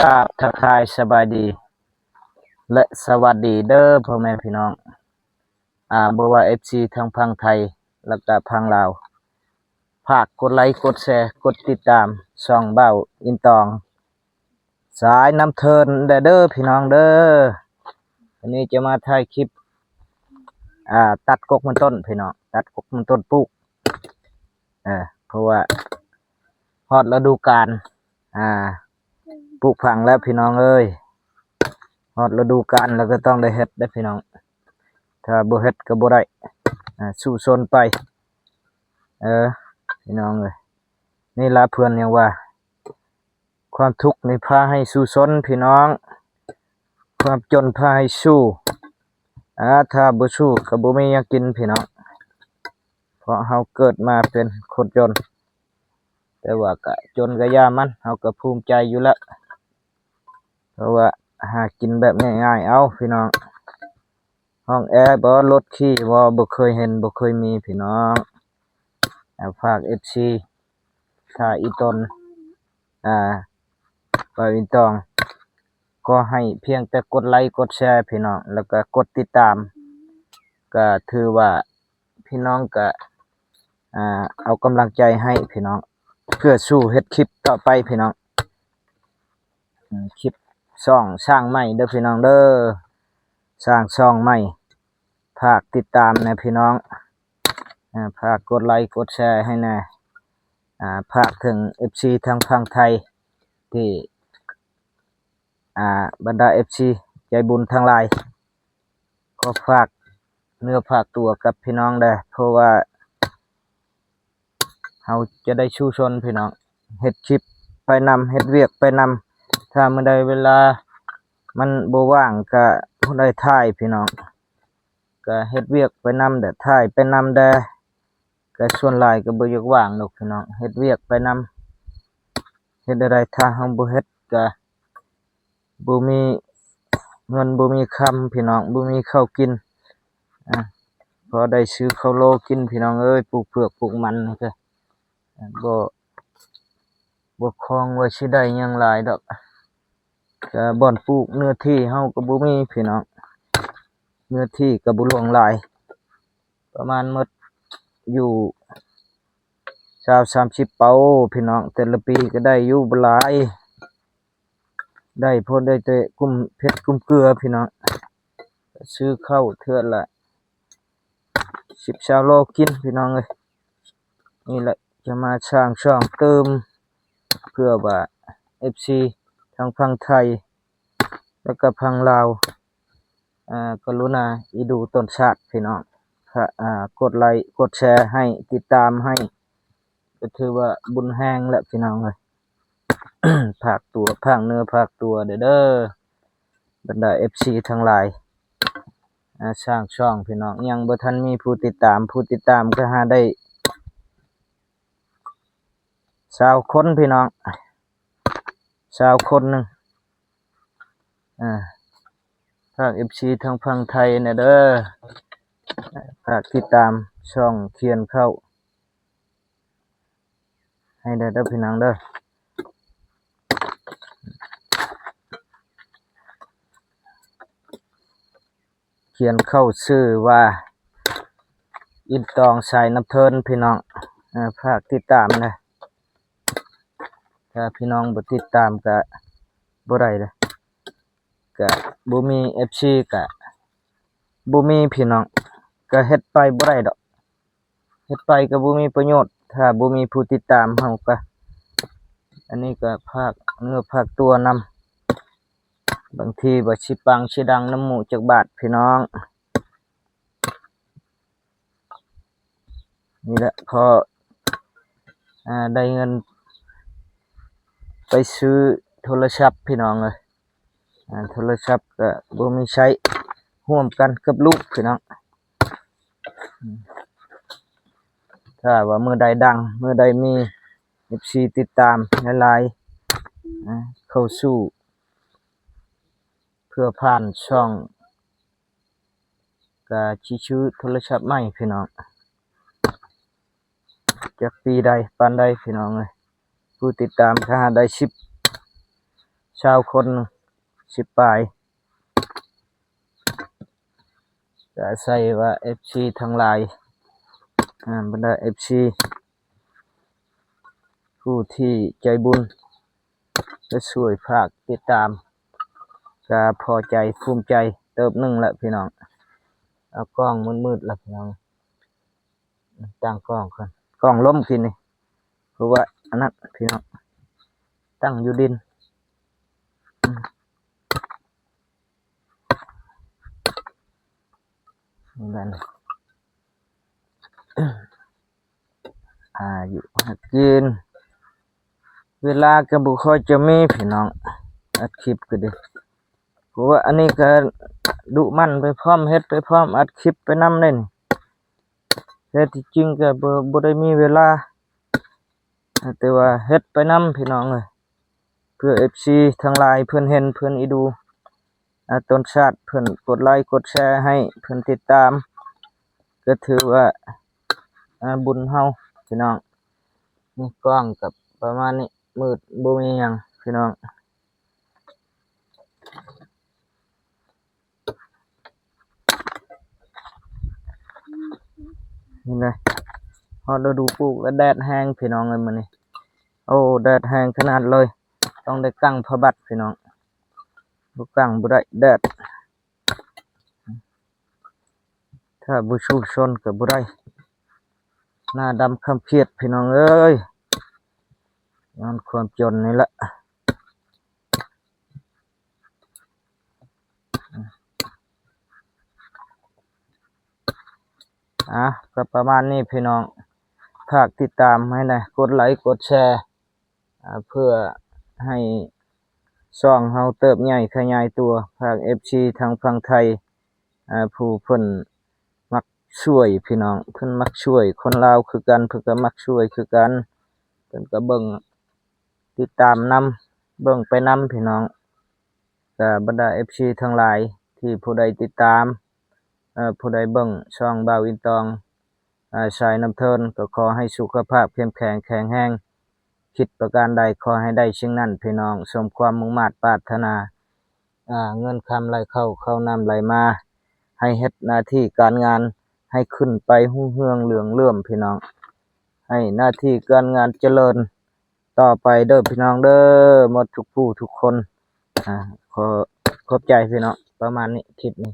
ກາບທັກທາຍສະບາຍດີ ແລະ ສະຫວັດດີເດີພໍ່ແມ່ພີ່ນ້ອງ ອາ ບໍ່ວ່າເອັຟຊີທັງຝັ່ງໄທ ແລະກະຝັ່ງລາວ ຝາກກົດໄລ ກົດແຊ ກົດຕິດຕາມຊ່ອງບ່າວອິນຕອງ ສາຍນ້ຳເທີນແດ່ເດີພີ່ນ້ອງເດີ. ວັນນີ້ຈະມາຖ່າຍຄລິບ ອາ ຕັດກົກມັນຕົ້ນພີ່ນ້ອງ ຕັດກົກມັນຕົ້ນປູກ ເອີ ເພາະວ່າຮອດລະດູການ ອາ ປູກຝັງແລ້ວພີ່ນ້ອງເອີຍ ຮອດລະດູການແລ້ວກໍຕ້ອງໄດ້ເຮັດເດ້ພີ່ນ້ອງ ຖ້າບໍ່ເຮັດກໍບໍ່ໄດ້ ອາ ສູ້ຊົນໄປ ເອີ ພີ່ນ້ອງເອີຍ ນີ້ລະເພິ່ນຍັງວ່າ ຄວາມທຸກນີ້ພາໃຫ້ສູ້ຊົນພີ່ນ້ອງ ຄວາມຈົນພາໃຫ້ສູ້ ອາ ຖ້າບໍ່ສູ້ກໍບໍ່ມີຫຍັງກິນພີ່ນ້ອງ ເພາະເຮົາເກີດມາເປັນຄົນຈົນ ແຕ່ວ່າກະຈົນກະຢ່າມັນ ເຮົາກະພູມໃຈຢູ່ແລ້ວ ເພາະວ່າຫາກິນແບບງ່າຍໆເອົາພີ່ນ້ອງ ຫ້ອງແອບໍ່ ລົດຂີ່ບໍ່ ບໍ່ເຄີຍເຫັນບໍ່ເຄີຍມີພີ່ນ້ອງ ອາ ຝາກເອັຟຊີ ຖ້າອີ່ຕົນ ອາ ບ່າວອິນຕອງ ກໍໃຫ້ພຽງແຕ່ກົດໄລກົດແຊພີ່ນ້ອງ ແລ້ວກໍກົດຕິດຕາມ ກໍຖືວ່າ ພີ່ນ້ອງກະ ອາ ເອົາກຳລັງໃຈໃຫ້ພີ່ນ້ອງ ເພື່ອສູ້ເຮັດຄລິບຕໍ່ໄປພີ່ນ້ອງ ອາ ຄລິບຊ່ອງສ້າງໃໝ່ເດີພີ່ນ້ອງເດີ ສ້າງຊ່ອງໃໝ່ ຝາກຕິດຕາມແດ່ພີ່ນ້ອງ ອາ ຝາກກົດໄລກົດແຊໃຫ້ແດ່ ອາ ຝາກເຖິງເອັຟຊີທາງຝັ່ງໄທ ທີ່ ອາ ບັນດາເອັຟຊີໃຈບຸນທັງຫຼາຍ ກໍຝາກເນື້ອຝາກຕົວກັບພີ່ນ້ອງແດ່ ເພາະວ່າເຮົາຈະໄດ້ສູ້ຊົນພີ່ນ້ອງ ເຮັດຄລິບໄປນຳ ເຮັດວຽກໄປນຳ ຖ້າມື້ໃດເວລາມັນບໍ່ວ່າງກະບໍ່ໄດ້ຖ່າຍພີ່ນ້ອງ ກະເຮັດວຽກໄປນຳແດ່ ຖ່າຍໄປນຳແດ່ ກະສ່ວນຫຼາຍກະບໍ່ຢາກວ່າງດອກພີ່ນ້ອງ ເຮັດວຽກໄປນຳ ເຮັດແນວໃດ ຖ້າເຮົາບໍ່ເຮັດກະບໍ່ມີເງິນບໍ່ມີຄຳພີ່ນ້ອງ ບໍ່ມີເຂົ້າກິນ ອາ ພໍໄດ້ຊື້ເຂົ້າໂລກິນພີ່ນ້ອງເອີຍ ປູກເຜືອກປູກມັນນີ້ກະບໍ່ ບໍ່ຄອງວ່າຊິໄດ້ຫຍັງຫຼາຍດອກ ກະບ່ອນປູກເນື້ອທີ່ເຮົາກະບໍ່ມີພີ່ນ້ອງ ເນື້ອທີ່ກະບໍ່ຫຼວງຫຼາຍ ປະມານໝົດຢູ່ຊາວສາມສິບເປົາພີ່ນ້ອງ ແຕ່ລະປີກະໄດ້ຢູ່ບໍ່ຫຼາຍ ໄດ້ພໍໄດ້ແຕ່ກຸ້ມເຜັດກຸ້ມເກືອພີ່ນ້ອງ ຊື້ເຂົ້າເທື່ອລະສິບຊາວໂລກິນພີ່ນ້ອງເອີຍ ນີ້ແຫຼະຈະມາສ້າງຊ່ອງເຕີມ ເພື່ອວ່າເອັຟຊີທາງຝັ່ງໄທ ແລ້ວກໍຝັ່ງລາວ ອາ ກະລຸນາອີ່ດູຕົນຊາດພີ່ນ້ອງ ອາ ກົດໄລກົດແຊໃຫ້ ຕິດຕາມໃຫ້ ກໍຖືວ່າບຸນແຮງແຫຼະພີ່ນ້ອງເອີຍ ຝາກຕົວ ຝາກເນື້ອຝາກຕົວເດີ ບັນດາເອັຟຊີທັງຫຼາຍ ອາ ສ້າງຊ່ອງພີ່ນ້ອງ ຍັງບໍ່ທັນມີຜູ້ຕິດຕາມ ຜູ້ຕິດຕາມກໍຫາໄດ້ຊາວຄົນພີ່ນ້ອງ ຊາວຄົນໜຶ່ງ ອາ ຝາກເອັຟຊີທາງຝັ່ງໄທແດ່ເດີ ຝາກຕິດຕາມຊ່ອງຂຽນເຂົ້າໃຫ້ແດ່ເດີພີ່ນ້ອງເດີ ຂຽນເຂົ້າຊື່ວ່າ ອິນຕອງສາຍນ້ຳເທີນພີ່ນ້ອງ ເອີ ຝາກຕິດຕາມແດ່ ຖ້າພີ່ນ້ອງບໍ່ຕິດຕາມກະບໍ່ໄດ້ເດີ ກະບໍ່ມີເອັຟຊີກະບໍ່ມີພີ່ນ້ອງ ກະເຮັດໄປບໍ່ໄດ້ດອກ ເຮັດໄປກໍບໍ່ມີປະໂຫຍດ ຖ້າບໍ່ມີຜູ້ຕິດຕາມເຮົາກະ ອັນນີ້ກໍຝາກເນື້ອຝາກຕົວນຳ ບາງທີວ່າຊິປັງຊິດັງນຳໝູ່ຈັກບາດພີ່ນ້ອງ ນີ້ແຫຼະ ພໍ ອາ ໄດ້ເງິນໄປຊື້ໂທລະສັບພີ່ນ້ອງເອີຍ ອາ ໂທລະສັບກໍບໍ່ມີໃຊ້ ຮ່ວມກັນກັບລູກພີ່ນ້ອງ ຖ້າວ່າມື້ໃດດັງ ມື້ໃດມີເອັຟຊີຕິດຕາມຫຼາຍໆ ອາ ເຂົ້າສູ່ ເພື່ອຜ່ານຊ່ອງ ກະຊິຊື້ໂທລະສັບໃໝ່ພີ່ນ້ອງ ຈັກປີໃດປານໃດພີ່ນ້ອງເອີຍ ຜູ້ຕິດຕາມກໍຫາໄດ້ສິບ ຊາວຄົນ ສິບປາຍ. ກະອາໄສວ່າເອັຟຊີທັງຫຼາຍ ອາ ບັນດາເອັຟຊີຜູ້ທີ່ໃຈບຸນ ກະຊ່ວຍຝາກຕິດຕາມ ກະພໍໃຈພູມໃຈເຕີບໜຶ່ງລະພີ່ນ້ອງ. ເອົາກ້ອງມືດໆລະພີ່ນ້ອງ. ຕັ້ງກ້ອງກ່ອນ ກ້ອງລົ້ມກີ້ນີ້ ເພາະວ່າອັນນັ້ນພີ່ນ້ອງ ຕັ້ງຢູ່ດິນ. ອືມ ນີ້ແຫຼະ ອາ ຢູ່ຫາກິນ ເວລາກະບໍ່ຄ່ອຍຈະມີພີ່ນ້ອງ ອັດຄລິບກະດີ ເພາະວ່າອັນນີ້ກະດຸໝັ່ນໄປພ້ອມ ເຮັດໄປພ້ອມ ອັດຄລິບໄປນຳເດ້ນີ້. ແທ້ທີ່ຈິງກະບໍ່ ບໍ່ໄດ້ມີເວລາ ແຕ່ວ່າເຮັດໄປນຳພີ່ນ້ອງເອີຍ ເພື່ອເອັຟຊີທັງຫຼາຍເພິ່ນເຫັນ ເພິ່ນອີດູ ອາ ຕົ້ນຊາດເພິ່ນກົດໄລກົດແຊໃຫ້ ເພິ່ນຕິດຕາມ ກະຖືວ່າ ອາ ບຸນເຮົາພີ່ນ້ອງ. ນີ້ກ້ອງກະປະມານນີ້ ມືດ ບໍ່ມີຫຍັງພີ່ນ້ອງ. ເຫັນໄດ໋ ຮອດລະດູປູກລະ ແດດແຮງພີ່ນ້ອງເອີຍມື້ນີ້. ໂອ້ ແດດແຮງຂະໜາດເລີຍ ຕ້ອງໄດ້ກັງຜ້າບັດພີ່ນ້ອງ ບໍ່ກັງບໍ່ໄດ້ ແດດ ຖ້າບໍ່ສູ້ຊົນກະບໍ່ໄດ້ ໜ້າດຳຄຳຂຽດພີ່ນ້ອງເອີຍ ຍ້ອນຄວາມຈົນນີ້ແຫຼະ. ອາ ກະປະມານນີ້ພີ່ນ້ອງ ຝາກຕິດຕາມໃຫ້ແດ່ ກົດໄລກົດແຊ ອາ ເພື່ອໃຫ້ຊ່ອງເຮົາເຕີບໃຫຍ່ຂະຫຍາຍຕົວ. ຝາກເອັຟຊີທາງຝັ່ງໄທ ອາ ຜູ້ເພິ່ນມັກຊ່ວຍພີ່ນ້ອງ ເພິ່ນມັກຊ່ວຍ ຄົນລາວຄືກັນ ເພິ່ນກະມັກຊ່ວຍຄືກັນ ເພິ່ນກະເບິ່ງ ຕິດຕາມນຳ ເບິ່ງໄປນຳພີ່ນ້ອງ. ກະບັນດາເອັຟຊີທັງຫຼາຍທີ່ຜູ້ໃດຕິດຕາມ ເອີ ຜູ້ໃດເບິ່ງຊ່ອງບ່າວອິນຕອງ ອາ ສາຍນ້ຳເທີນ ກະຂໍໃຫ້ສຸຂະພາບເຂັ້ມແຂງແຂງແຮງ ຄິດປະການໃດຂໍໃຫ້ໄດ້ສິ່ງນັ້ນພີ່ນ້ອງ ສົມຄວາມມຸ່ງມາດປາດຖະໜາ ອາ ເງິນຄຳໄຫຼເຂົ້າ ເຂົ້ານ້ຳໄຫຼມາ ໃຫ້ເຮັດໜ້າທີ່ການງານໃຫ້ຂຶ້ນໄປຮຸ່ງເຮືອງເຫຼືອງເຫຼື້ອມພີ່ນ້ອງ ໃຫ້ໜ້າທີ່ການງານຈະເລີນຕໍ່ໄປເດີພີ່ນ້ອງເດີ ໝົດທຸກຜູ້ທຸກຄົນ. ອາ ຂໍຂອບໃຈພີ່ນ້ອງ ປະມານນີ້ ຄລິບນີ້.